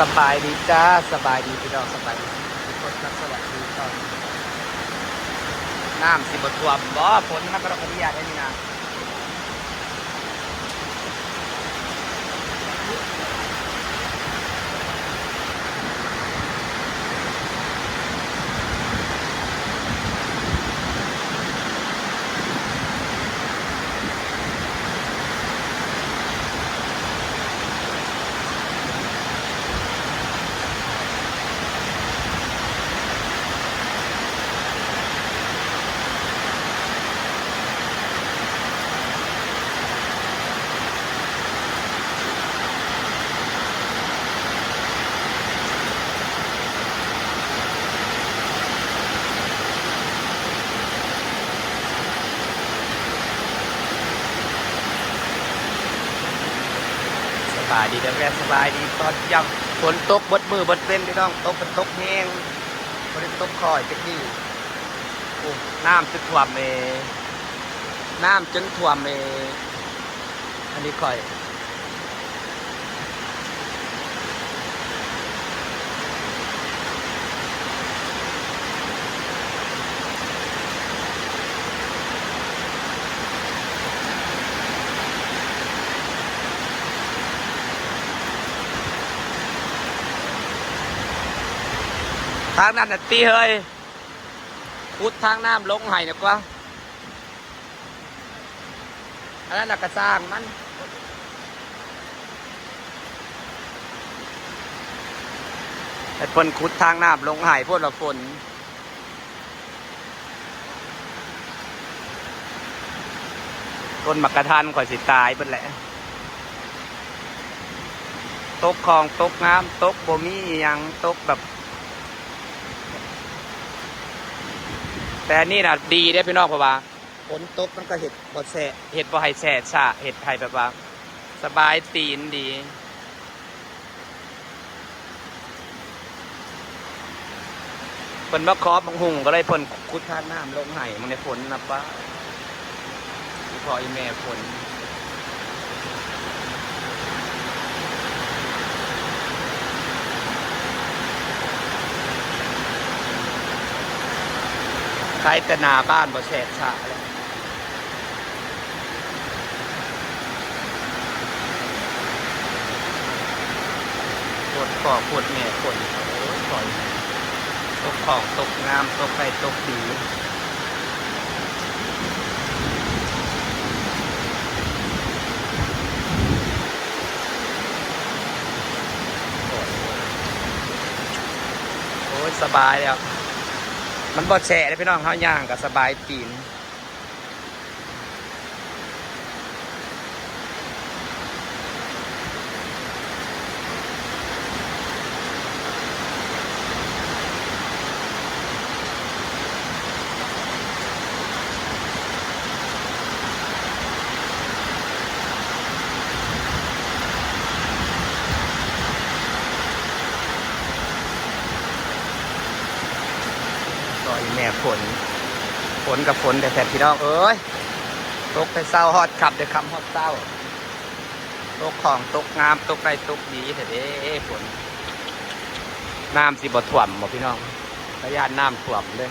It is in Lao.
ສະບາຍດີຈ້າ ສະບາຍດີພີ່ນ້ອງ ສະບາຍດີທຸກຄົນ ສະຫວັດດີຕອນ ນ້ຳຊິບໍ່ຖ້ວມບໍ່? ຝົນມາກະດອກກະເດຍແທ້ນີ້ນະ. ສະບາຍດີເດີແມ່ ສະບາຍດີຕອນຄ່ຳ. ຝົນຕົກເບິດມື້ເບິດເວັນພີ່ນ້ອງ ຕົກກະຕົກແຮງ ບໍ່ໄດ້ຕົກຄ່ອຍຈັກດີ້. ໂອ້ ນ້ຳຈົນຖ້ວມເອ ນ້ຳຈົນຖ້ວມເອ ອັນນີ້ຂ້ອຍ ທາງນັ້ນນະຕິເຮີຍ ຂຸດທາງນ້ຳລົງໃຫ້ນະກວ່າ. ອັນນັ້ນນະກະຊ່າງມັນ ໃຫ້ເພິ່ນຂຸດທາງນ້ຳລົງໃຫ້ ໂພດວ່າຝົນ ຕົ້ນໝາກກະທັນຂ້ອຍຊິຕາຍເບິດແຫຼະ. ຕົກຂອງຕົກງາມ ຕົກບໍ່ມີອີ່ຫຍັງ ຕົກແບບ ແຕ່ອັນນີ້ນະດີເດ້ພີ່ນ້ອງ ເພາະວ່າ ຝົນຕົກມັນກະເຮັດບໍ່ແຊະ ເຮັດບໍ່ໃຫ້ແຊະຊະ ເຮັດໃຫ້ແບບວ່າສະບາຍຕີນດີ. ເພິ່ນມາຂອບບັກຫຸ່ງກະເລີຍ ເພິ່ນຂຸດທາງນ້ຳລົງໃຫ້. ມື້ນີ້ຝົນນະປ້າ ອີ່ພໍ່ອີ່ແມ່ຝົນ ໃຄແຕ່ໜ້າບ້ານບໍ່ແຊະຊະແລ້ວ. ໂພດພໍ່ໂພດແມ່ຝົນ ໂອ້ຍ ຕກຂອງຕົກງາມ ຕົກໄດ້ຕົກດີ. ໂອ້ຍ ສະບາຍແລ້ວ ມັນບໍ່ແຊະເດ້ພີ່ນ້ອງ ເຮົາຍ່າງກະສະບາຍຕີນ. ໂອ້ຍ ແມ່ຝົນ ຝົນກະຝົນແທ້ໆ ພີ່ນ້ອງເອີຍ ຕົກແຕ່ເຊົ້າຮອດຄ່ຳ ແຕ່ຄ່ຳຮອດເຊົ້າ ຕົກຂອງຕົກງາມ ຕົກໄດ້ຕົກດີແທ້ເດ້ຝົນ. ນ້ຳຊິບໍ່ຖ້ວມບໍ່ພີ່ນ້ອງ? ກະຢ້ານນ້ຳຖ້ວມເດ້.